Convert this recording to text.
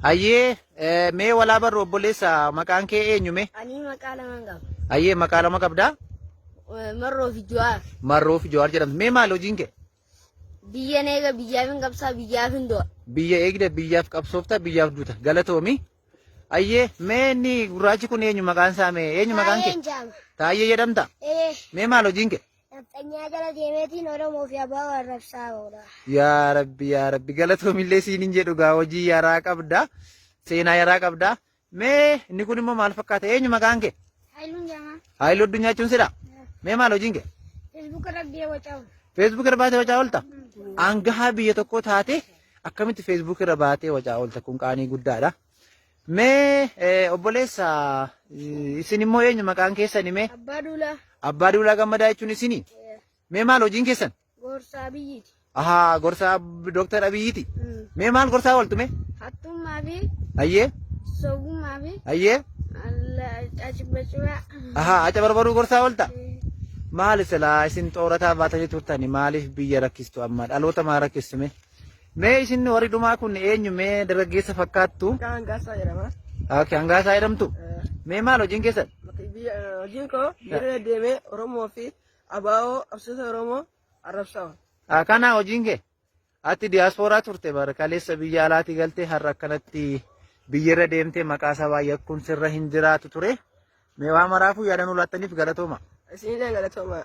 Hayyee mee walaa barru obboleessa maqaan kee eenyu mee? Ani maqaa lamaan qaba. Hayyee maqaa lama qabdaa? Marroo fi Jawaar. Marroo fi Jawaar jedhamtu. Mee maal hojiin kee? Biyyan eega biyyaaf hin qabsaa biyyaaf hin du'a. Biyya eegda biyyaaf qabsoofta biyyaaf duuta. Galatoomi. Hayyee mee inni gurraachi kun eenyu maqaan isaa mee eenyu maqaan kee? Taayeen jaama. Taayyee jedhamta? Ee, Mee maal hojiin kee? Nafxanyaa jala deemeetiin Oromoo fi ABO arrabsaa oola. Yaa Rabbi yaa Rabbi galatoomillee siin hin jedhu gaa hojii yaraa qabda. Seenaa yaraa qabda. Mee inni kun immoo maal fakkaata? Eenyu maqaan kee? Haayiluun jaamaa. Haayiluu Addunyaa jechuun sidha? Mee maal hojiin kee? Feesbuuk irra biyya wacaa oola. Feesbuuk irra baatee wacaa oolta? Aangahaa biyya tokkoo taate akkamitti feesbuuk irra baatee wacaa oolta? Kun qaanii guddaadha. Mee obboleessa isin immoo eenyu maqaan keessani mee? Abbaa Duulaa. Abbaa Duulaa Gammadaa jechuun isini? Mee maal hojiin keessan? Gorsaa Abiyyiiti. Ahaa gorsaa Dooktar Abiyyiiti. Mee maal gorsaa ooltu mee? Hattummaa fi Ayyee sobummaa fi ayyee acibbacibaa. ahaa aca barbaruu gorsaa oolta? Maali silaa isin xoorataa baatanii turtani maaliif biyya rakkistu amma dhaloota maa rakkistu mee? Mee isin warri dhumaa kun eenyu mee dargaggeessa fakkaattu? Maqaan Hangaasaa jedhama. Okay, Hangaasaa jedhamtu? Mee maal hojiin keessan? Hojiin koo biyya deemee Oromoo fi ABO qabsoota Oromoo arrabsaa. Ah, Kana hojiin kee? Ati diyaaspooraa turte bara kaleessa biyya alaatii galtee har'a akkanatti biyyarra deemtee maqaa sabaa yakkuun sirra hin jiraatu ture. Mee waa maraafuu yaada nuu laattaniif galatooma. Isinillee galatooma.